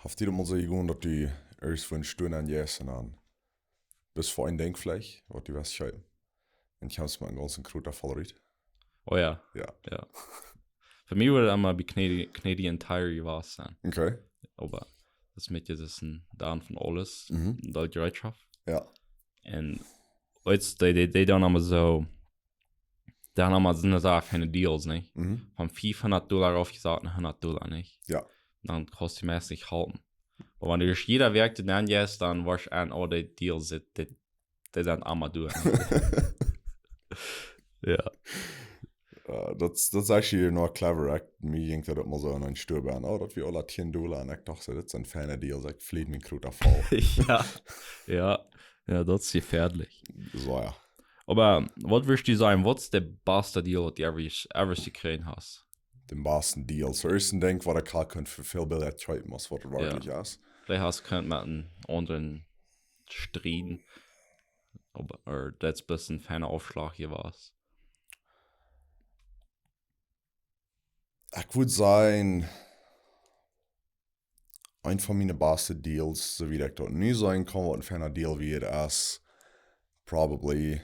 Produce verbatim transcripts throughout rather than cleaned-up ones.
Haft die daut mol soo jegonen, daut du irjentwua en Store nenjeist un dan best fa een Dinkj veleicht, waut du west kjeepen, un kjemst met een gaunzen Krota voll rut? Oh ja. Ja. Ja. Fa mie wudd daut emma bie Canadian, Canadian Tire jewast sennen. Okay. Oba daut es met, daut es een Deel von aules. Mhm. Daut Jereetschoft. Ja. Un weetst, dee, dee, dee doonen emma soo, dee haben emma soone Sach von de Deals, nich? Mhm. Von fiefhundat Dolla raufjesat no hundat Dolla, nich? Ja. Dan kaust du meist nich halpen. Oba wan du ieescht jieda Wäakj doa nenjeist, dan woascht du aun, oh, dee Deals, dee, dee, dee sent emma doa. Ja. Uh, daut, daut es actually noch clever. Ekj, mie jinkj daut uk mol soo en een Store bie. Oh, daut wia aula tieen Dolla. Un ekj docht soo, daut sent feine Deals. Ekj fleet mien Krota voll. Ja. Ja. Ja, daut es jefäadlich. Soo, ja. Oba waut wurscht du sajen, waut es de baste Deal, waut du ever, ever jekjräajen hast? Dän basten Deal. Soo, ieescht een Dinkj, waut ekj haud kunt fa väl billa kjeepen, aus waut et werkjlich es. Veleicht hast du kunt met een aundren strieden. Oba, ooda daut es bloos een feina Aufschlag jewast. Ekj wudd sajen, een von miene baste Deals, soo wiet ekj daut nu sajen kaun, waut een feina Deal wia, es probably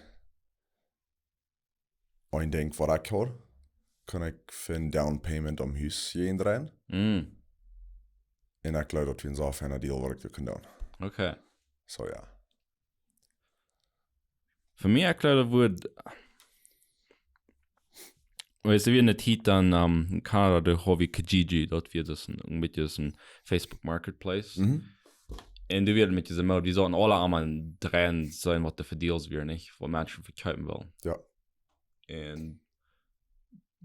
een Dinkj, waut ekj haud, kunn ekj fa een down payment om Hus jäajen dreien. Mm. Un ekj jleew, daut wia een soo feina Deal, waut ekj doa kunn doonen. Okay. Soo, ja. Fa mie, ekj jleew, daut wudd, weetst du, wia ne Tiet dan, ähm, en Kanada, doa haud wie Kijiji, daut wia daut een, een bät daut een Facebook Marketplace. Mhm. Un doa wia met dise Mode, dee sullen aule emma dreien seenen, waut de Deals wieren, nich? Waut Menschen vekjeepen wullen. Ja. Un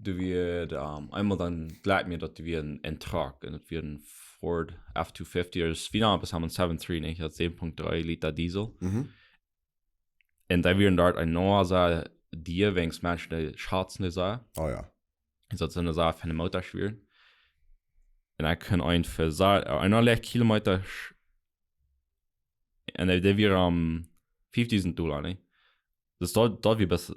doa wia, ähm, eemol dan jlikj mie, daut doa wia een, een Truck, un daut wia een Ford F two fifty, daut es, wie nanen daut, een seven three, nich? Daut es sieben Punkt drei Liter Diesel. Mhm. Un dee wieren doa een Noah, soo, dee, wäajens Menschen, dee schazen dee soo. Oh ja. Un daut sent dee soo von de Motor wieren. Un ekj kunn een fa soo, äh, een aule Kilometer sch-, un dee, dee wia om fiefdusent Dolla, nich? Daut, daut, daut wia best,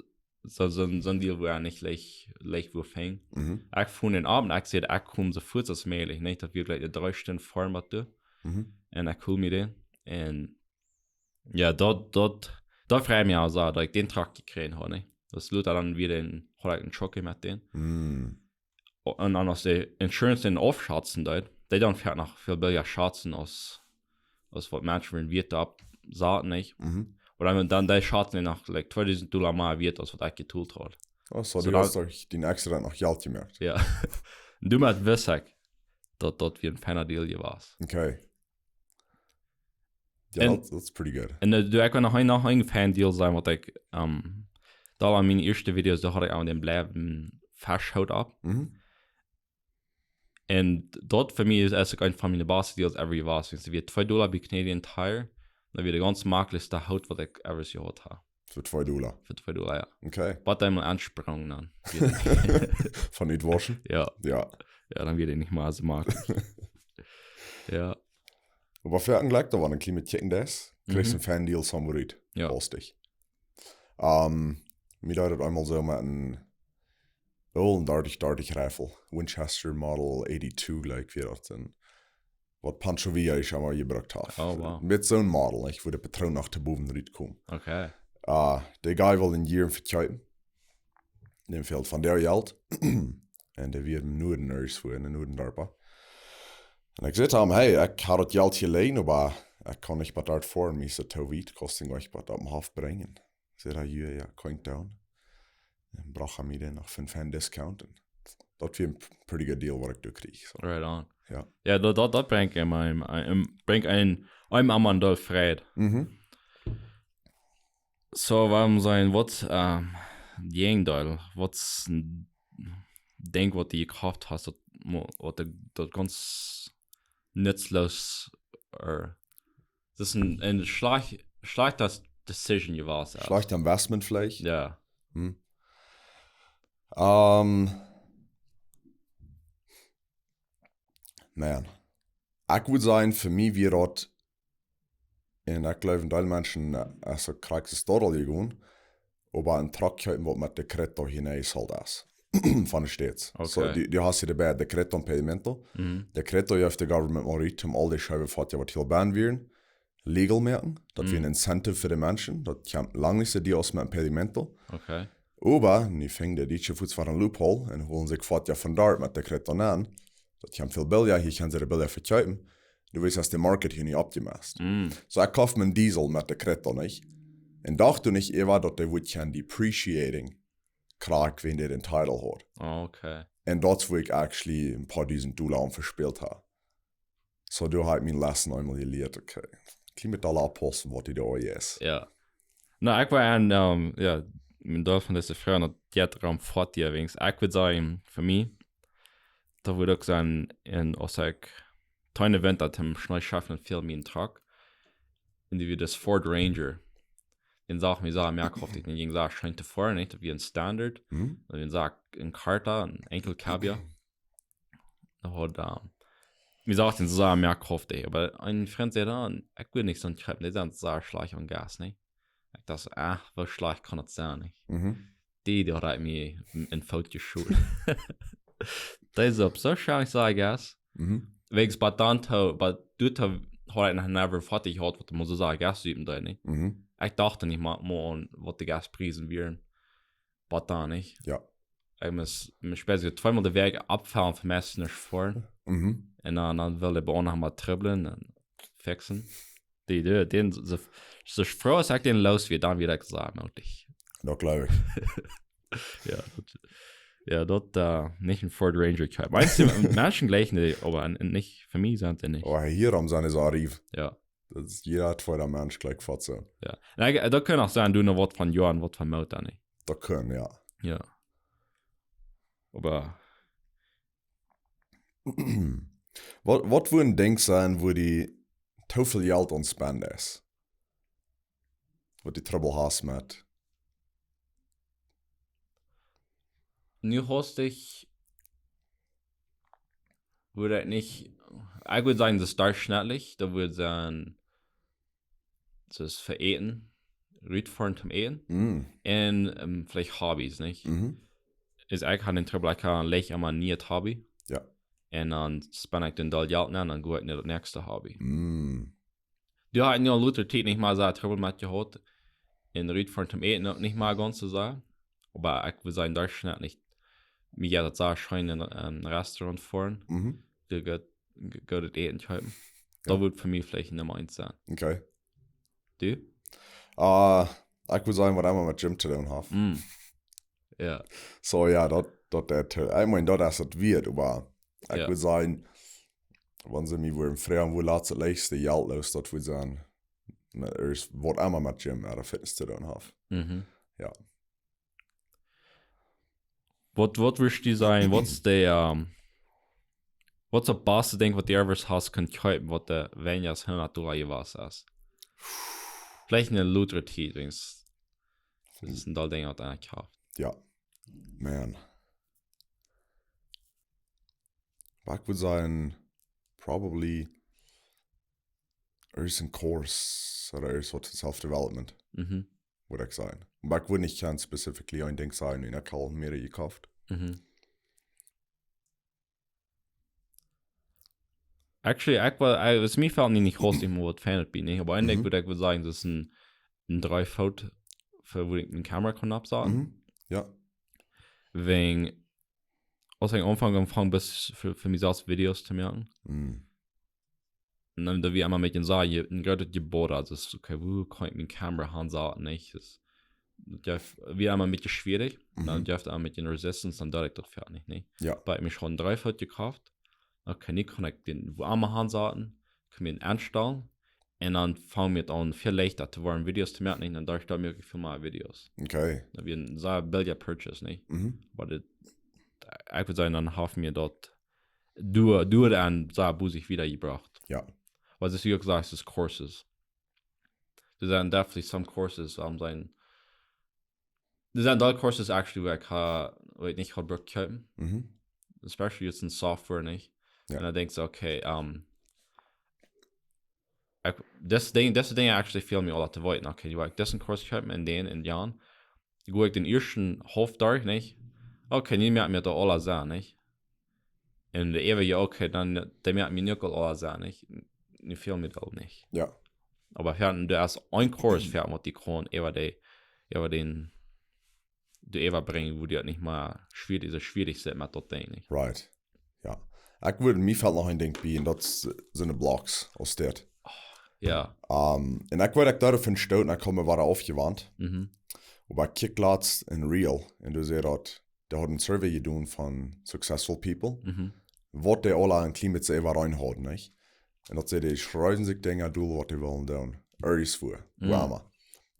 soo, soo, soo een Deal, wua ekj nich leicht, leicht wua fungen. Mhm. Ekj funk dän opp un ekj säd, ekj kom soo fuaz aus mäajlich, nich? Daut wia jlikj ne dree Stunden Foaren bat doa. Mhm. Un ekj hol mie dän. Un jo, daut, daut, daut freid mie aulsoo, daut ekj dän Truck jekjräajen haud, nich? Daut lota dan wia een, haud ekj een Truck met dän. Mm. Un dan aus de Insurance dän aufschazen deed, dee dan foaken noch väl billa schazen aus, aus waut Menschen wellen Wieet opp saten, nich? Mhm. Oba dan, dan dee schazen dee noch, like, tweedusent Dolla mea Wieet aus waut ekj jetolt haud. Oh, soo, Soo du dan- hast doch dän extra noch Jelt jemoakt. Jo. Un doamet wist ekj, daut daut wia een feina Deal jewast. Okay. Jo, En- daut, daut es pretty good. Un, äh, doa ekj well noch een, noch een fein Deal sajen, waut ekj, ähm, doa aun miene ieeschte Videos, doa haud ekj aun dän bliewen Feschhoot opp. Mhm. Un daut fa mie es, es uk een von miene baste Deals ever jewast. Daut wia twee Dolla bie Canadian Tire. Daut wia de gaunz maklichste Hoot, waut ekj ever jehaut haud. Fa twee Dolla. Fa twee Dolla, jo. Okay. Waut eemol aunsprongen dan. Von nich wauschen? Jo. Jo. Jo, dan wia dee nich mea soo maklich. Jo. Oba fa een Jlekj, daut wia een kjlien bät Chicken Days. Kjrichst Mhm. een fein Deal, soo rut. Jo. Lustig. Ähm, mie deed daut eemol soo met een, oh, een dartich dartich Rifle. Winchester Model eighty-two, jlikj, wia daut. Un waut Pancho Villa eemol jebrukt haud. Oh, wow. Met soo een Model, nich, wua de Patroon noch to bowen rut kjeem. Okay. Ah, de guy wull dän jieren vekjeepen. Däm fäld von daut Jelt. Un dee wia em Nuaden irjentwua, en de Nuaden Darpa. Un ekj säd to am, hey, ekj haud daut Jelt jeläajen, oba ekj kaun nich bat doa foaren, mie es daut too wiet, kaust du mie nich bat oppem Hoff brinjen? Säd hee, jo, jo, kaun ekj doonen. Un brocht hee mie dan noch fa een feinen Discount. Un daut wia een pretty good Deal, waut ekj doa kjrieech. Soo. Right on. Jo. Jo, daut, daut, daut brinjt mie, äh, brinjt een, een Aun doll Freid. Mhm. Soo, wuarom sent, waut, ähm, Jäajendeil, waut es een Dinkj, waut du jekauft hast, daut mo-, waut de, daut gaunz nutzlos, äh, daut es een, een schlajcht-, schlajchta Decision jewast es. Schlajchta Investment veleicht? Jo. Hm. Ähm, man. Ekj wudd sajen, fa mie wia daut, un ekj jleew, een Deel Menschen, äh, es uk krakjt soo doa aul jegonen, oba een Truck kjeepen, waut met de Kredit hia nich sold es. von de States. So, okay. Du, du hast hia de beid, Decreto un Impedimento. Mhm. Decreto jeft de government mol Rajcht om aul de Schäubefoatieja waut hia bennen wieren, legal moaken. Daut wia een, mhm, incentive fa de Menschen. Daut kjemt lang nich soo dicht aus met Impedimento. Okay. Oba nu finjen de Dietsche fuaz wada een loophole un holen sikj Foatieja von doa met Decreto aun. Daut kjemt väl billja, hia kjennen see de billja vekjeepen. Du weetst, aus de market hia nich oppjemast. Mm. So, ekj koft mien Diesel met Decreto, nich? Un docht doa nich äwa daut dee wudd kjennen depreciating, krakjt wan dee dän Title haud. Oh, okay. Un daut es wua ekj actually een poa dusent Dolla aun vespält hab. So, doa hab ekj miene Lessen eemol jelieet, okay. Kjlien bät dolla oppaussen waut du doa es. Jo. Na, ekj wia aun, ähm, jo, een Deel von dise Froag, daut jeit om Foatieja, wiels ekj wudd sajen, fa mie, daut wudd uk sennen, un aus ekj teine Wint daut em Schnee schaffen un väl mien Truck. Un dee wia dis Ford Ranger. Dän sach ekj mie soo, mea koft ekj, dän jinkj soo scheen to foaren, nich? Daut wia een Standard. Mhm. Un dän sach ekj een Karta, een Enkel Cabia. Daut haud, ähm, mie sach dän soo, mea koft ekj. Oba een Frint säd dan, ekj wudd nich soon kjeepen, dee sent soo schlajcht aun Gas, nich? Ekj docht, ah, woo schlajcht kaun daut sennen, nich? Mhm. Dee, dee haud mie een, een Foot jeschoten. Dee es opp soo scheen, ekj saj, Gas. Mhm. Wiels bie daut, bie daut haud ekj noch never foatich jehaut, waut mol soo sea Gas jäwen deed, nich? Mhm. Ekj docht nich mol, mol aun waut de Gaspriesen wieren. Bie daut, nich? Jo. Ekj must, must basically tweemol de Wäakj aufhoolen, fa meist nich foaren. Mhm. Un dan, dan wull ekj bie noch mol trubblen un fixen. Dee, dee, dän, soo, soo froh aus ekj dän los wia, dan wia ekj soo mootich. Daut jleew ekj. Jo, daut, jo, daut, äh, nich een Ford Ranger kjeepen. Meenje Menschen jleichen dee, oba n-, nich, fa mie sent dee nich. Oh, hia aum sent see soo rief. Jo. Daut es, jieda tweeda Mensch jlikj foats. Jo. Un ekj, daut kaun uk sennen, du noch waut von Joaren, waut von Motor, nich? Daut kaun, jo. Jo. Oba waut, waut wudd een Dinkj sennen, wua du too väl Jelt aun spenden deist? Waut du Trubbel hast met? Nu hast ekj, wudd ekj nich, ekj wudd sajen, daut es derchschnittlich, daut wudd sennen, daut es fa Äten, rutfoaren toom Äten. Mm. Un, ähm, veleicht Hobbys, nich? Mhm. Es, ekj hab dän Trubbel, ekj hab een leicht emma een nieet Hobby. Jo. Un dan spend ekj dan doll Jelt aun, dan go ekj no daut näakjste Hobby. Mm. Doa hab ekj nu aul lota Tiet nich mea soo Trubbel met jehaut. Un rutfoaren toom Äten uk nich mea gaunz soo sea. Oba ekj wudd sajen, derchschnittlich, mie jeit daut soo scheen en een Restaurant foaren. Mhm. Dee goot, goodet Äten kjeepen. Jo. Daut wudd fa mie veleicht Numma eent sennen. Okay. Du? Äh, ekj wudd sajen, waut emma met Gym to doonen haft. Mm. Jo. So, jo, daut, daut, daut, ekj meen, daut es daut wieet, oba ekj, jo, wudd sajen, wan see mie wudden froagen, woo latst daut latste Jelt los, daut wudd sennen, na, es waut emma met Gym ooda Fitness to doonen haft. Mhm. Jo. Waut, waut wurscht du sajen, waut es de, ähm, waut es daut baste Dinkj, waut du ever hast kunt kjeepen, waut de weinja aus hundat Dolla jewast es? Veleicht en lota Tiet, wiels daut es een Deel Dinja, waut eena kjeept. Jo. Man. Oba ekj wudd sajen, probably, irjent een Course, ooda irjent waut Self-Development. Mhm. Wudd ekj sajen. Oba ekj wudd nich kjennen specifically een Dinkj sajen, un ekj hab aul mearere jekoft. Mhm. Actually, ekj wudd, ekj, es mie felt nich, nich groot, nich mea waut fein daut bie, nich? Oba een Dinkj, mhm, wudd ekj wudd sajen, daut es een, een Dreefoot, fa wua ekj miene Kamera kaun oppsaten. Mhm. Jo. Wäajen, aus ekj aunfunk, aunfunk bloos fa, fa mie selfst Videos to moaken. Mhm. Un dan, daut wia emma met een Saal, je-, een grootet Jebäude, aulsoo es, okay, wua kaun ekj miene Kamera hansaten, nich? Daut es, daut wia emma een bät schwierich. Mhm. Dan jeft et een bät Resistance, dan deed ekj daut foaken nich, nich? Jo. Oba ekj hab mie een Dreefoot jekoft. Okay, nu kaun ekj dän wua emma hansaten, kaun mie dän aunstalen. Un dan funk mie aun väl leichta to woaren Videos to moaken, un dan deed ekj mie uk väl mea Videos. Okay. Daut wia een sea billja Purchase, nich? Mhm. Oba daut, ekj wudd sajen, dan haft mie daut doa, doa aun sea bosich wieda jebrocht. Jo. Waut du uk sajchst, es Courses. Doa sent definitely some Courses, waut sent, doa sent aul Courses actually, wua ekj ha-, wua ekj nich haud brukt kjeepen. Mhm. Especially jetzt en Software, nich? Jo. Un dan denkj ekj, okay, ähm, ekj, daut Dinkj, daut Dinkj actually feel mie aul to weeten. Okay, wua ekj disen Course kjeepen un dän un jan. Go ekj dän ieeschten haulf derch, nich? Okay, nu moakt mie daut aula Senn, nich? Un de äwaje, okay, dan, dee moakt mie nu uk aul aula Senn, nich? Nu fält mie daut nich. Ja. Oba fäa, du hast een Kurs fäa, waut dee kaun äwa dee, äwa dän, du äwabrinjen, woo dee nich mea schwierich, soo schwierich sent met daut Dinkj, nich? Right. Ja. Ekj wudd, mie fält noch een Dinkj bie, un daut sent de Blocks, aus dit. Ja. Um, un ekj wudd, ekj doa von stoot, un ekj haud mie wada aufjewant. Mhm. Oba ekj kjikj latst een Reel, un du säd daut, dee haud een Survey jedonen von successful people, Mhm. waut dee aula een kjlien bät äwa rein hauden, nich? Un daut see, dee schreewen sikj Dinja dol, waut dee wellen doonen. Irjentwua, Mhm. wua emma.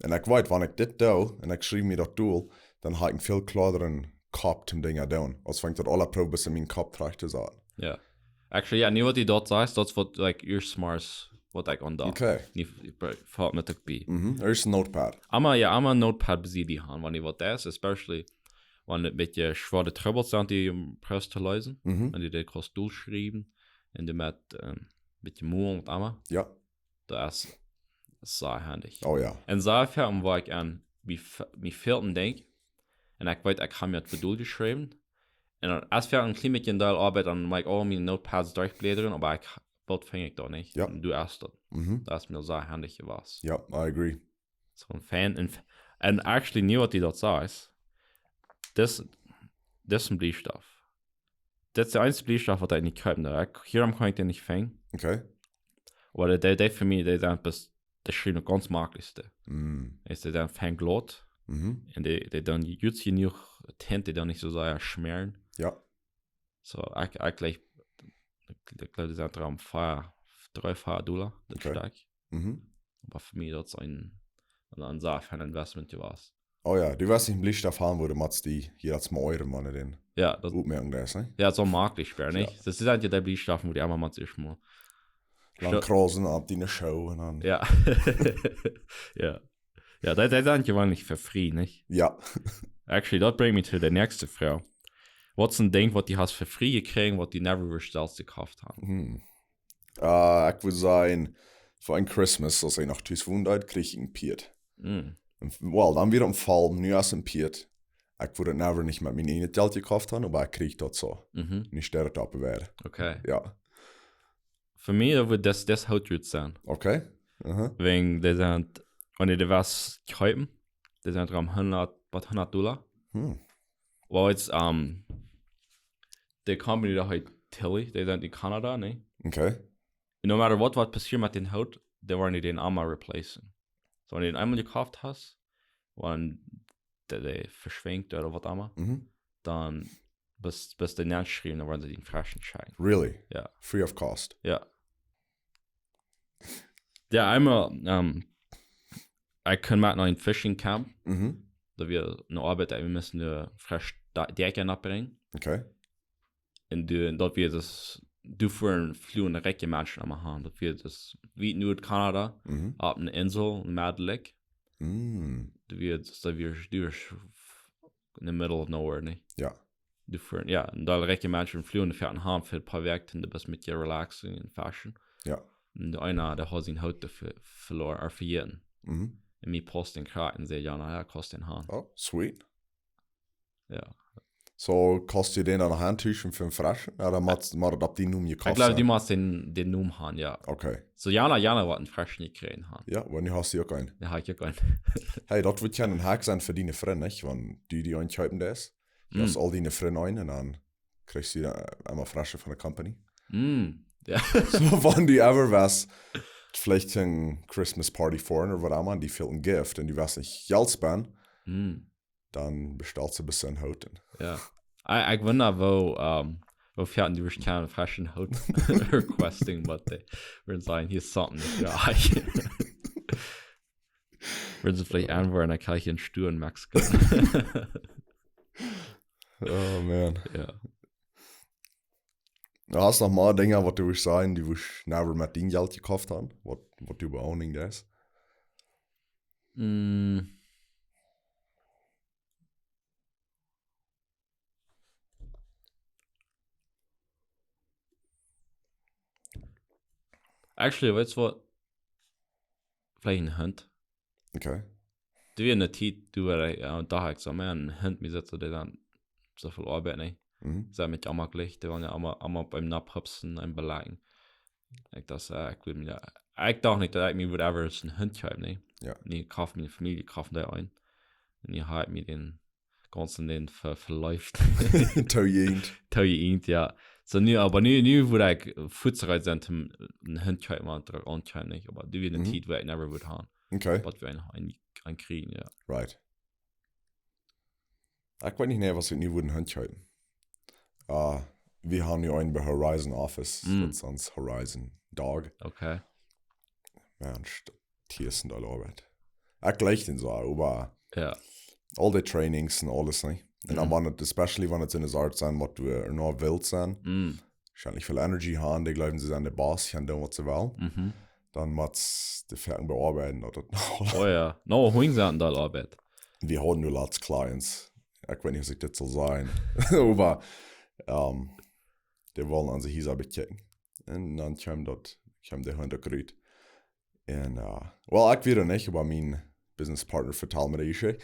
Un ekj weet, wan ekj dit doo, un ekj schriew mie daut dol, dan hab ekj een väl kloaren Kopp toom Dinja doonen. Aus wan ekj daut aula proow bat en mienen Kopp trajcht to saten. Ja. Actually, ja, nu waut du daut sajchst, daut es waut, like, ieescht mol waut ekj aun docht. Okay. Nu fält mie daut uk bie. Mhm. Ieescht een Notepad. Emma, ja, emma een Notepad bie sikj haben, wan du waut deist, especially wan et een bät schwoare Trubbels sent, dee du proowst to leesen. Mhm. Un dee dee kaust dolschriewen. Un du met, ähm, een bät Moot un waut emma. Ja. Daut es sea hendich. Oh ja. Un sea väl, wua ekj aun, mie f-, mie fält een Dinkj. Un ekj weet, ekj hab mie daut doljeschräwen. Un dan, aus wie een kjlien bät een Deel Oabeit, dan mott ekj aul miene Notepads derchbläden, oba ekj, daut finj ekj doa nich. Ja. Un du hast daut. Mhm. Daut es mie sea hendich jewast. Ja, I agree. Soo een Fan. Un, un actually, nu waut du daut sajchst, dit, dit es een Bliestaft. Dit es de eensje Bliestaft, waut ekj nich kjeepen doo. Ekj, hia kaun ekj dän nich finjen. Okay. Oba dee, dee, dee fa mie, dee sent best, dee schienen gaunz maklichste. Mm. Es dee sent fein glaut. Mhm. Un dee, dee doonen juist jenuach Tint, dee doonen nich soo sea schmäaren. Ja. Soo, ekj, ekj jleich, ekj jleich, dee sent rom fa, dree, fa Dolla, daut Okay. Stekj. Mhm. Oba fa mie daut es een, een, een sea fein Investment jewast. Oh ja, du woascht nich een Bliestaft haben, wua du motst dee hia daut mol eure Mann dän Ja, daut, opmoaken deist, nich? ja, soo maklich wäa, nich? Ja. Daut sent jo dee Bliestaften, wua du emma motst ieescht mol. Dan Sto- krausen opp diene Schoo un dan. Ja. Ja. Ja, daut, daut sent jo jeweenlich fa frie, nich? Ja. Actually, daut brinjt mie to de näakjste Froag. Waut es een Dinkj, waut du hast fa frie jekjräajen, waut du never wurscht selfst jekoft haben? Hm. Äh, ekj wudd sajen, fa een Christmas, aus ekj noch tus wond, kjrieech ekj een Pieet. Mm. Un, well, dan wia een Fall, nu es een Pieet. Ekj wudd daut never nich met mien eejnet Jelt jekoft haben, oba ekj kjrieech daut soo. Mhm. Nich derch opp wäa. Okay. Ja. Fa mie, daut wudd daut, daut Hout goot sennen. Okay. Aha. Wäajen dee sent, wan du dee west kjeepen, dee sent rom hundat, waut, hundat Dolla. Hm. Well, it's, um, de Company, dee heet Tilley, dee sent en Kanada, nich? Okay. No matter what, waut passieet met dän Hoot, dee woaren dän emma replacen. Soo, wan du dän eemol jekoft hast, wan dee, dee veschwinjt ooda waut emma, Mhm. dan best, best du nich schriewen, dan woaren see dän freschen schekjen. Really? Ja. Free of cost. Ja. Ja, eemol, ähm, ekj kunn met no een Fishing Camp, Mhm. daut wia eene Oabeit, daut wie musten doa fresch Da-, Däakja noppbrinjen. Okay. Un du, daut wia daut, du fuaren fluent rikje Menschen aum han. Daut wia daut, wie Nuad-Kanada, Mhm. opp eene Insel, en Medlik. Mm. Daut wia daut, daut wia, du wia in the middle of nowhere, nich? Ja. Du fuaren, ja, un doa rikje Menschen fluent, fluent han fa een poa Wäakj, un du best met je relaxen un fashen. Ja. Un de eena, dee haud sienen Hoot ver-, veloaren, ooda vejäten. Mhm. Un mie paust dän krakjt un säd: "Ja, na ja, kaust dän han." Oh, sweet. Ja. Soo, kaust du dän dan noch auntuschen fa een freschen? Ja, dan mott, mott daut opp dien Nomen Ekj jekoft jleew, sennen. Du motst dän, dän Nomen han, ja. Okay. Soo, jana, jana woat een freschen jekjräajen han. Ja, wan du hast dee uk een. Ja, hab ekj uk een. Hey, daut wudd kjennen Hack sennen fa diene Frind, nich? Wan du dee eent kjeepen deist. Du Mm. hast aul diene Frind een un dan kjrichst du dee emma fresch von de Company. Mm. Ja. Soo, wan du ever west, veleicht een Christmas Party foaren ooda waut emma, un dee fält een Gift un du west nich Jelt spenden, Mm. dan bestalst du bie Sinn Houten. Ja. Ekj, ekj wunda, woo, ähm, woo väl du woascht kjennen freschen Hoot requesten, but they were saying, "Here's something." Ja. Wudden see veleicht aunwoaren, dan kjrieech ekj een Stua en Mexiko. Oh, man. Ja. Du hast noch mea Dinja, waut du wurscht sajen, dee wurscht never met dien Jelt jekoft haben? Waut, waut du beowning deist? Mm. Actually, weetst du waut? Veleicht een Hunt. Okay. Doa wia eene Tiet, doa wia ekj, ja, docht ekj soo, man, een Hunt, mie sett soo, dee dan, soo väl Oabeit, nä? Mhm. Soo met Jammerlich, dee wellen jo emma, emma opp eenem nopp hupsen un belajen. Ekj docht, äh, ekj wudd mie, ekj docht nich daut ekj mie wudd ever een Hunt kjeepen, nä? Jo. Nä, ekj haud miene Famielje, ekj haud dee een. Un dee haud mie dän gaunzen Dach ver-, veleeft. Too jeint. Too jeint, jo. Soo nu, oba nu, nu wudd ekj fuaz reed sennen, om een Hunt kjeepen, mau trigj aunkjeepen, nich? Oba dee wia eene Mhm. Tiet, wua ekj never wudd gonen. Okay. Oba wie een, een, een kjrieen, jo. Right. Ekj weet nich, nä, waut ekj nu wudd gonen kjeepen. Äh, wie haben nu een bie Horizon Office, Mm. daut es ons Horizon Dog. Okay. Jo, een St-, Tiesten doll Oabeit. Ekj jlikj dän soo, oba Jo. aul dee Trainings un aules, nä? Un dan Mhm. wan et, especially wan et soone Sort sent, waut wie noch wellen sent, Mm. wahrscheinlich väl Energy haben, dee jleewen, see sent de Boss, kjennen doonen, waut see wellen. Mhm. Dan mott de Ferien beoabeiten, daut daut noch Oh jo. No, Hunj sent doll Oabeit. Wie haben nu latst Clients. Ekj weet nich, aus ekj dit saul sajen. Oba, ähm, dee wellen onse Hiesa bekjikjen. Un dan kjeem daut, kjeem de Hunt uk rut. Un, äh, well, ekj wia nich, oba mien Business Partner vetald mie dee Jeschicht.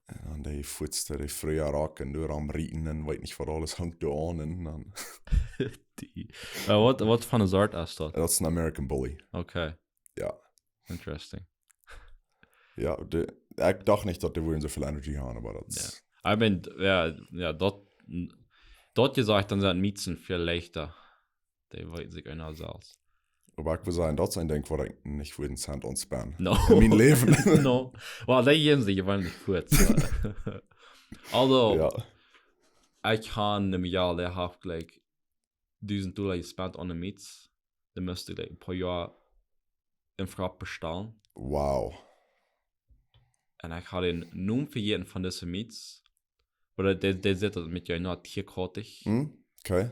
Un dan dee fuaz, dee Fria Rock un doa aum rieten un weet nich waut aules, hunk doa aun un dan Die. Äh, waut, waut fa eene Sort es daut? Daut es een American Bully. Okay. Jo. Interesting. Jo, dee, ekj docht nich, daut dee wudden soo väl Energy haben, oba daut Jo. I mean, jo, jo, daut, daut jesajcht, dan sent Mietsen väl leichta. Dee weeten sikj eena selfst. Oba ekj wudd sajen, daut es een Dinkj, waut ekj nich wudd een Cent aunspenden. No. En mien Läwen. No. Well, dee jäwen sikj jeweenlich fuaz, jo. Although, Jo. ekj hab een Mejal, dee haft, like, dusent Dolla jespent aun de Miets. Dee must, like, een poa Joa em Verkauf bestalen. Wow. Un ekj haud dän Nomen vejäten von dise Miets. Oba dee, dee sitt daut met jo noch tierkoatich. Hm? Okay.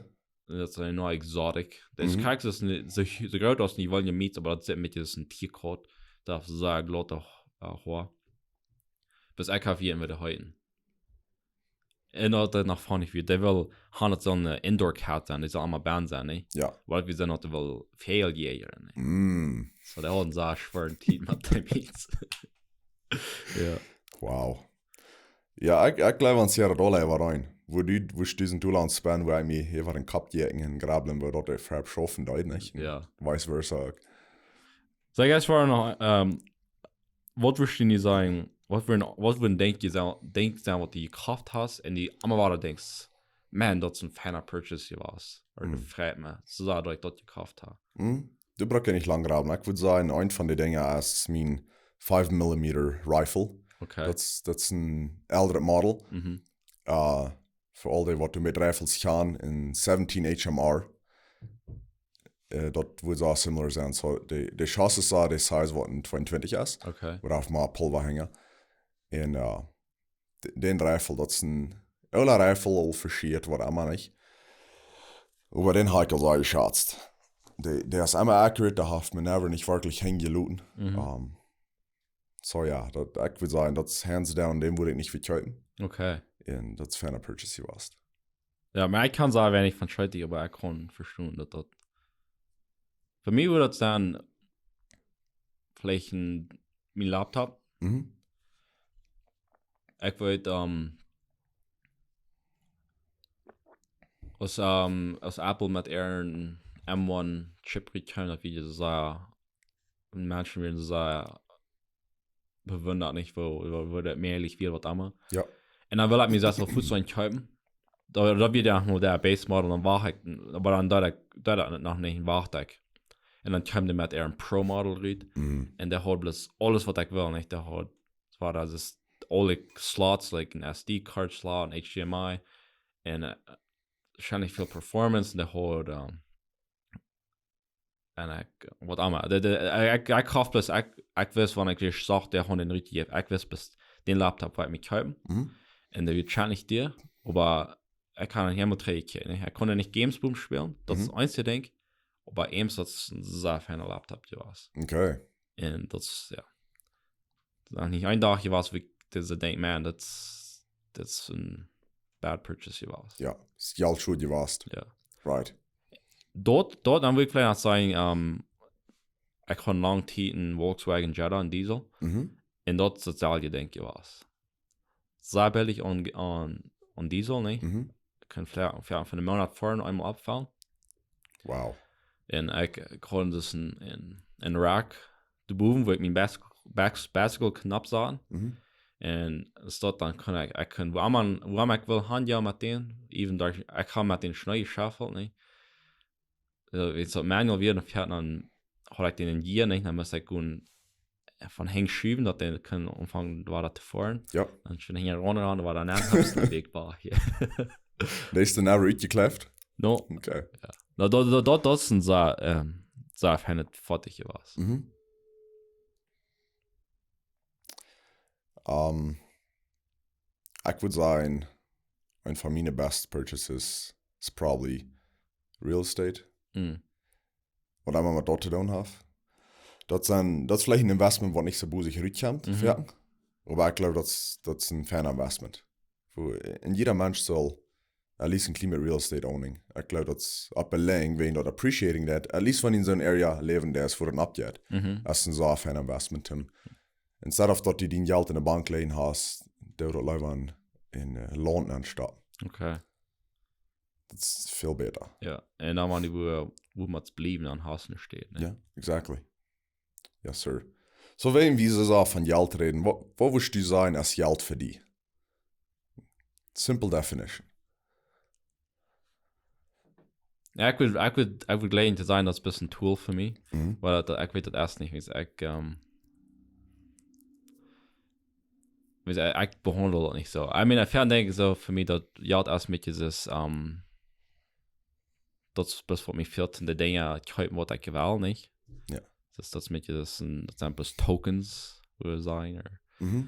Un daut es noch exotic. Daut es Mhm. krakjt soo, soo groot aus eene jeweenelje Miets, oba daut sitt met jo een Tierkoat. Daut es soo glaut, äh, Hoa. Bat ekj hab hia en de Heiden. Un daut es noch funny, wie dee well, han daut soone Indoor Cat sennen, dee saul emma benne sennen, nä? Jo. Wiels wie sent daut well väl jäajen, nä? Mm. Soo, dee hauden soo schwoare Tiet met de Miets. Jo. Wow. Jo, ekj, ekj jleew aun Sierra Dolla äwa rein. Woo du, woo du dusent Dolla aunspenden, woo ekj mie äwa dän Kopp jäajen un grabblen, woo daut dee Farb schaufen deed, nich? Jo. Vice versa uk. So, I guess, wea noch, ähm, waut wurscht du nu sajen, waut fa een, waut fa een Dinkj jie soo, Dinkj sent, waut du jekoft hast, un du emma wada denkjst, "Man, daut es een feina Purchase jewast." Ooda Mhm. "Daut freit mie, soo daut ekj daut jekoft hab." Hm? Du brukst jo nich lang grabblen. Ekj wudd sajen, eent von de Dinja es mien five millimeter Rifle. Okay. Daut es, daut es een elret Model. Mhm. Äh, fa aul dee, waut doa met Rifles gonen, een seventeen H M R. Äh, daut wudd soo similar sennen. So, de, de Schuss es soo, de Size waut een tweeuntwintich es. Okay. Waut haft mau Pulva hangen. Un, äh, de-, dän Rifle, daut es een oola Rifle, aul verschiet, waut emma, nich? Oba dän hab ekj aul soo jeschatzt. Dee, dee es emma accurate, dee haft mie never nich werkjlich hanjeloten. Mhm. Ähm, so jo, daut, ekj wudd sajen, daut es hands down, dän wudd ekj nich vekjeepen. Okay. Un daut es feina Purchase jewast. Jo, oba ekj kaun sajen, wan ekj von Schweet, oba ekj kaun vestonen, daut daut, fa mie wudd daut sennen, veleicht een, mien Laptop. Mhm. Ekj weet, ähm, aus, ähm, aus Apple met äaren M one Chip rauskjeem, daut wia soo sea, Menschen wieren soo sea bewundat, nich, woo, woo, woo daut mäajlich wia, waut emma. Jo. Un dan wull ekj mie selfst aul fuaz soon kjeepen. Daut, daut wia dan noch de Base Model, dan wacht ekj, oba dan deed ekj, deed ekj noch nich, wacht ekj. Un dan kjeem dee met äaren Pro Model rut. Mhm. Un dee haud bloos aules, waut ekj wull, nich? Dee haud, daut wia daut es aule Slots, like een S D card slot, een H D M I, un, äh, wahrscheinlich väl Performance, un dee haud, ähm, un ekj, waut emma. De, de, ekj, ekj, ekj haud bloos, ekj, ekj wist, wan ekj dee sach, dee haud dän rutjejäft. Ekj wist bloos, dän Laptop wull ekj mie kjeepen. Mhm. Un dee wia wahrscheinlich dia, oba ekj kaun nich emol trigj kjikjen, nä? Ekj kunn nich Games Boom spälen, daut es Mhm. daut eensje Dinkj. Oba eems, daut es een sea feina Laptop jewast. Okay. Un daut es, jo. Noch nich een Dach jewast, wua ekj dise denkj, "Man, daut es, daut es een bad purchase jewast." Jo, es Jelt schult jewast. Jo. Right. Daut, daut, dan wull ekj veleicht noch sajen, ähm, ekj haud lange Tiet een Volkswagen Jetta, een Diesel. Mhm. Un daut es daut selwje Dinkj jewast. Sea billig aun, aun, aun Diesel, nich? Mhm. Kaun veleicht, veleicht von dän Moonat foaren, eemol aufjefelt. Wow. Un ekj, ekj haud dus een, een, een Rack doa bowen, wua ekj mien Bas-, Bas-, Bicycle kunn oppsaten. Mhm. Un es daut dan kunn ekj, ekj kunn, wua emma, wua emma ekj wull han, jo, met dän, even doa, ekj haud met dän Schnee jeschauffelt, nich? Soo, wan daut manual wia, dan foat, dan haud ekj dän en Gear, nich? Dan must ekj gewoon von hinjen schuwen, daut dee kunn aunfangen, wada to foaren. Jo. Dan schwind hinjen run, dan wada aun, dan es de Weg wajch. Dee es dan ever utjekjleft? No. Okay. No, daut, daut, daut, daut es een sea, ähm, sea feinet Foatich jewast. Mhm. Um, ekj wudd sajen, een von miene best purchases is probably real estate. Mm. Waut emma met daut to doonen haft. Daut sent, daut es veleicht een Investment, waut nich soo bosich rutkjemt, Mhm. jo. Oba ekj gleew, daut es, daut es een fein Investment. Wua, en jieda Mensch saul at least een kjlien bät real estate owning. Ekj gleew, daut es opp de Lang, wan daut appreciating daut, at least wan en soon area läwen, daut es fa een update. Mhm. Daut es een sea fein Investment, Tim. Instead of daut du dien Jelt en de Bank lijen hast, doo daut leewa en, en, äh, Launt aunstaut. Okay. Daut es väl bäta. Jo, un dan wan dee, wua, wua mott bliewen, dan hast du nich steit, nä? Jo, exactly. Yes, sir. Soo, wan wie soo von Jelt räden, waut, waut wurscht du sajen es Jelt fa die? Simple definition. Jo, ekj wudd, ekj wudd, ekj wudd jlikj to sajen, daut es bloos een tool fa mie. Mhm. Oba daut, ekj weet daut ieescht nich, wiels ekj, ähm, wiels ekj, ekj behaundel daut nich soo. I mean, ekj denkj soo, fa mie daut Jelt es een bät, ähm, daut es bloos waut mie fält, de Dinja kjeepen, waut ekj well, nich? Jo. Daut, daut es een bät, daut sent, daut sent bloos Tokens, wua wie sajen, ooda Mhm.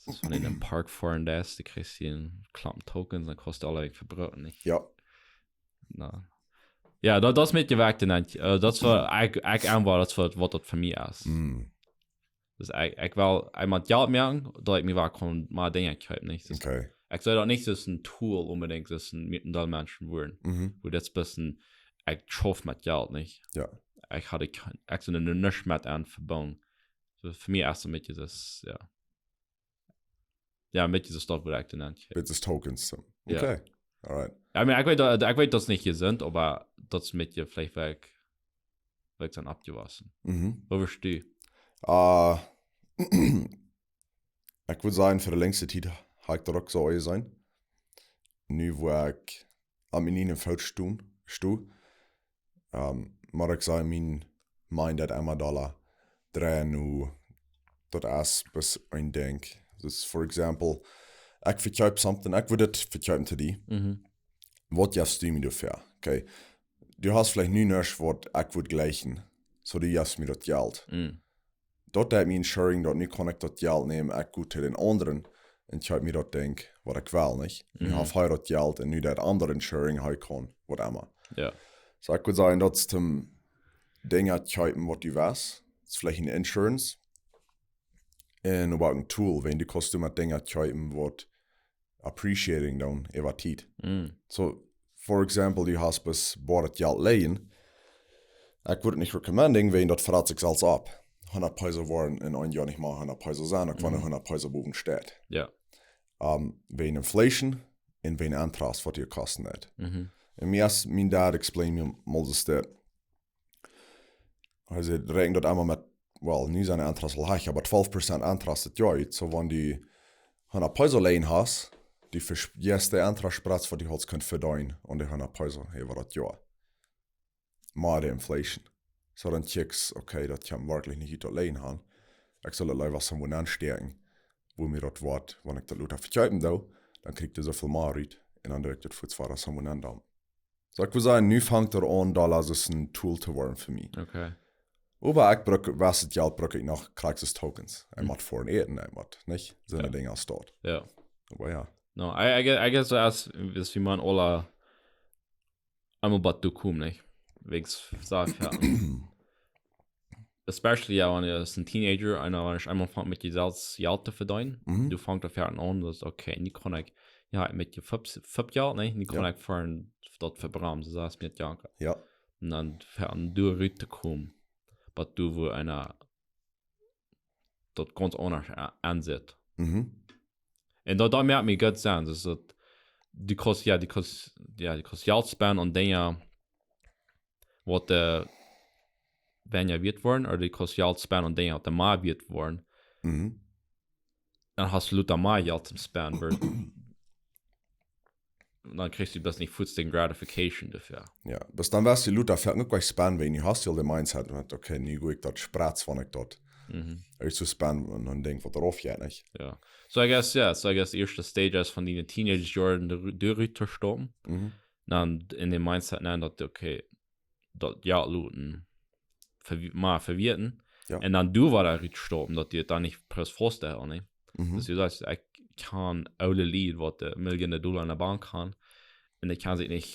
daut es, wan du en een Park foaren deist, du kjrichst een Klompen Tokens, dan kaust du aule wajch vebrucken, nich? Jo. No. Jo, daut, daut es een bät jewakjt un dan, äh, daut es waut ekj, ekj aun woa, daut es waut, waut daut fa mie es. Mm. Dus ekj, ekj well eemol Jelt moaken, daut ekj mie woa kaun mea Dinja kjeepen, nich? Dus Okay. ekj see daut nich aus een tool onbedinjt, aus een, met een Deel Menschen woaren. Mhm. Wua daut es een bät, ekj schauf met Jelt, nich? Jo. Ekj haud, ekj, ekj sie nuscht met aun vebungen. Soo, fa mie es daut een bät daut, jo. Jo, een bät daut, waut ekj dan aunjef. Bit es Tokens. So. Jo. Okay. Alright. I mean, ekj weet, daut, ekj weet, daut es nich jesunt, oba daut es een bät veleicht, wua ekj, wua ekj sie oppjewossen. Mhm. Waut wurscht du? Äh, ekj wudd sajen, fa de längste Tiet haud ekj daut uk soo jeseenen. Nu, wua ekj aun mienen Foot sto, sto, ähm, mott ekj sajen, mien mind daut emma dolla dreien nu, daut es bloos een Dinkj. Dus, for example, ekj vekjeep something, ekj wudd daut vekjeepen to die. Mhm. Waut jefst du mie doafäa? Okay. Du hast veleicht nu nuscht, waut ekj wudd jlikjen. Soo, du jefst mie daut Jelt. Mm. Daut deit mie insuring, daut nu kaun ekj daut Jelt nämen, ekj go to dän aundren un kjeep mie daut Dinkj, waut ekj well, nich? Nu Mhm. haft hee daut Jelt un nu daut aundre insuring, hee kaun, waut emma. Jo. Soo, ekj wudd sajen, daut es toom Dinja kjeepen, waut du west. Daut es veleicht een Insurance. Un oba uk een tool, wan du kaust met Dinja kjeepen, waut appreciating dan äwa Tiet. Mm. So, for example, du hast bloos boa daut Jelt lijen. Ekj wudd nich recommending, wan daut vefrat sikj selfst opp. Hundat Peso woaren en een Joa nich mea hundat Peso sennen, uk wan Mhm. hundat Peso bowen steit. Jo. Ähm, wäajen Inflation un wäajen Interest, waut die kosten daut. Mhm. Un mie es, mien Dad explained mie mol daut. Hee säd, räakjen daut emol met, well, nu sent de Interest aul hach, oba twalf Prozent Interest daut Joa. So, wan du hundat Peso lijen hast, du vesch-, jescht de Interest Spread, waut du hast kunt vedeenen aun de hundat Peso äwa daut Joa. Mea de Inflation. So, dan checkst, okay, daut kjemt werkjlich nich ut daut lijen han. Ekj saul daut leewa soo aunstäakjen, wua mie daut woat, wan ekj daut lota vekjeepen doo, dan kjrie ekj doa soo väl mea rut, un dan doo ekj daut fa zwoa soo aun dan. So, ekj wudd sajen, nu fangt et aun, Dolla es een tool to woaren fa mie. Okay. Oba ekj bruck, waut daut Jelt bruck ekj noch, krakjt aus Tokens. Ekj Mhm. mott fa äten, ekj mott, nich? Soone Jo. Dinja aus daut. Jo. Oba jo. No, I, I guess, I guess daut es, es woo eena aula eemol bat doa kjemt, nich? Wäajen, saj ekj, jo. Especially, jo, wan du aus een Teenager, un wan du eemol aunfangst met die selfst Jelt to vedeenen, Mhm. du fangst doa aun, daut, okay, nu kaun ekj, jo, met die fiew, fiew Joa, nä, nu kaun Jo. ekj fa daut vebrucken, soo aus met Janka. Jo. Un dan fa doa rut to komen, bat doa wua eena daut gaunz aundasch a-, aunsitt. Mhm. Un daut, daut moakt mie goot Senn. Daut, du kaust, jo, du kaust, jo, du kaust Jelt spenden aun Dinja, waut, äh, weinja wieet woaren, ooda du kaust Jelt spenden aun Dinja, waut mea wieet woaren. Mhm. Dan hast du luta mea Jelt toom spenden, wua dan kjrichst du bloos nich fuaz de gratification doafäa. Jo, bloos dan woascht du luta fa nuscht spenden, wan du hast jo de Mindset, daut, okay, nu go ekj daut sprezen, wan ekj daut Mhm. ieescht soo spenden un dan denkj, waut doarauf jeit, nich? Jo. So I guess, jo, so I guess de ieeschte Stage es von diene Teenager-Joaren doa, doa rut to stoppen. Mhm. Dan en de Mindset nenn daut, okay, daut jo loten, ver-, mea vewieten. Jo. Un dan doa wada rut stoppen, daut du daut dan nich bloos faust hältst, nich? Mhm. Daut du sajchst, ekj kjan oole Lied, waut de Millionen Dolla enne Bank haben, un dee kjennen sikj nich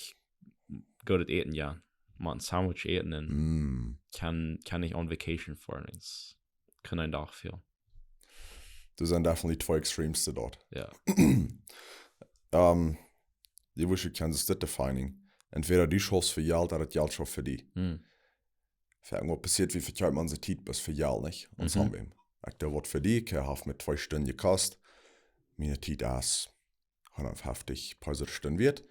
goodet Äten, jo. Mau een Sandwich äten un Mm. kjennen, kjennen nich on vacation foaren. Daut kaun een Dach fälen. Doa sent definitely twee Extremes to daut. Jo. Ähm, dee wurscht ekj kjennen soo defining. Entwäda du schaufst fa Jelt, ooda daut Jelt schauft fa die. Hm. Foaken waut passieet, wie vekjeepen onse Tiet bloos fa Jelt, nich? Un Mhm. Sambem. Ekj doo waut fa die, ekj hab mie twee Stunden jekost. Miene Tiet es hundatfeftich Pesos de Stund wieet.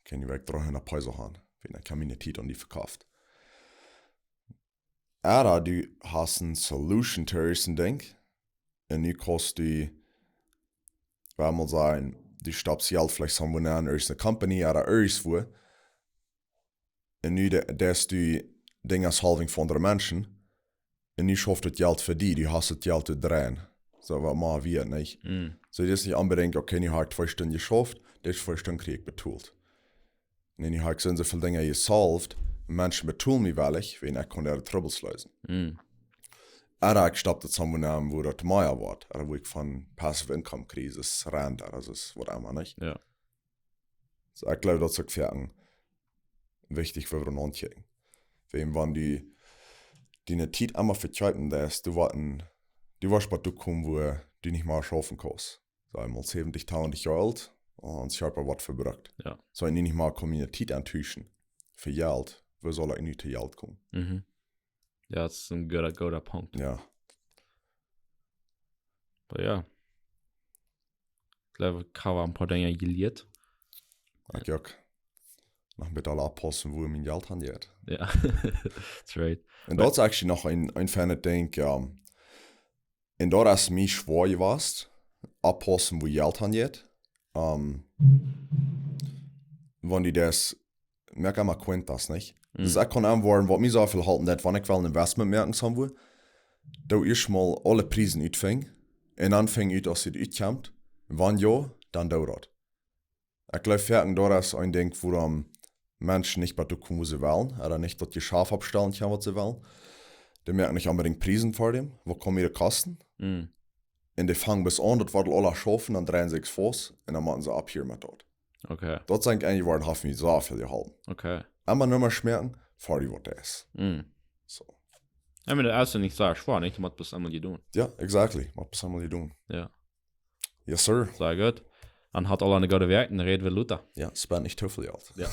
Kaun ekj dreehundat Pesos haben. Wan ekj miene Tiet aun die vekjeep. Ooda du hast eene Solution to irjent een Dinkj. Un nu kaust du, well wie mol sajen, du stoppst Jelt veleicht somewhere aun, irjent eene Company ooda irjentwua. Un nu de-, deist du Dinja solving fa aundre Menschen. Un nu schauft daut Jelt fa die, du hast daut Jelt to dreien. Soo waut mea wieet, nich? Mm. Soo, daut es nich onbedinjt, okay, nu hab ekj twee Stunden jeschauft, dise twee Stunden kjrie ekj betolt. Nä, nu hab ekj soo un soo väl Dinja jesolved, Menschen betolen mie wellich, wan ekj kaun äare Trubbels leesen. Mm. Ooda ekj stopp daut somewhere aun, wua daut mea woat, ooda wua ekj von passive income Kredit, Rent, ooda soo waut emma, nich? Jo. Soo, ekj gleew, daut es uk fa een wichtich, wua wie aun kjikjen. Wan, wan du diene Tiet emol vekjeepen deist, du woascht een, du woascht waut doa komen, wua du nich mea schaufen kaust. Soo, eemol säwentich, tachentich Joa oolt, un dan es Kjarpa waut vebrukt. Jo. Soo, nu nich mea kaun miene Tiet auntuschen fa Jelt. Wua saul ekj nu to Jelt komen? Mhm. Jo, daut es een gooda, gooda Punkt. Jo. Oba jo. Ekj gleew, ekj hab een poa Dinja jelieet. Ekj uk. Noch met aule oppaussen, wua mien Jelt hanjeit. Jo. That's right. Un daut es actually noch een, een feinet Dinkj, jo. Un daut es mie schwoa jewast, oppaussen, wua Jelt hanjeit. Ähm, wan du daut, moak emma cuentas, nich? Mm. Daut ekj kaun aunwoaren, waut mie soo väl halpen deit, wan ekj well een Investment moaken, somewhere, doo ieescht mol aule Priesen utfinjen, un dan finj ut, aus et utkjemt, wan jo, dan doo daut. Ekj gleew, foaken daut es een Dinkj, wuarom Menschen nich bat doa komen, wua see wellen, ooda nich daut Jeschaft oppstalen kjennen, waut see wellen. Dee moaken nich onbedinjt Priesen fa däm, waut komen de Kosten? Mm. Un dee fangen bloos aun, daut woat aul aula schaufen, dan dreien see sikj faust, un dan motten see opphieren met daut. Okay. Daut sent eent, waut haft mie soo väl jeholpen. Okay. Emma Numma schmäakjen, fa die waut daut es. Mm. Soo. I mean, daut es nich soo schwoa, nich? Daut mott bloos eemol jedonen. Jo, exactly. Mott bloos eemol jedonen. Jo. Yes, sir. Sea goot. Dan habt aula eene goode Wäakj, dan räd wie lota. Jo, spend nich too väl Jelt. Jo.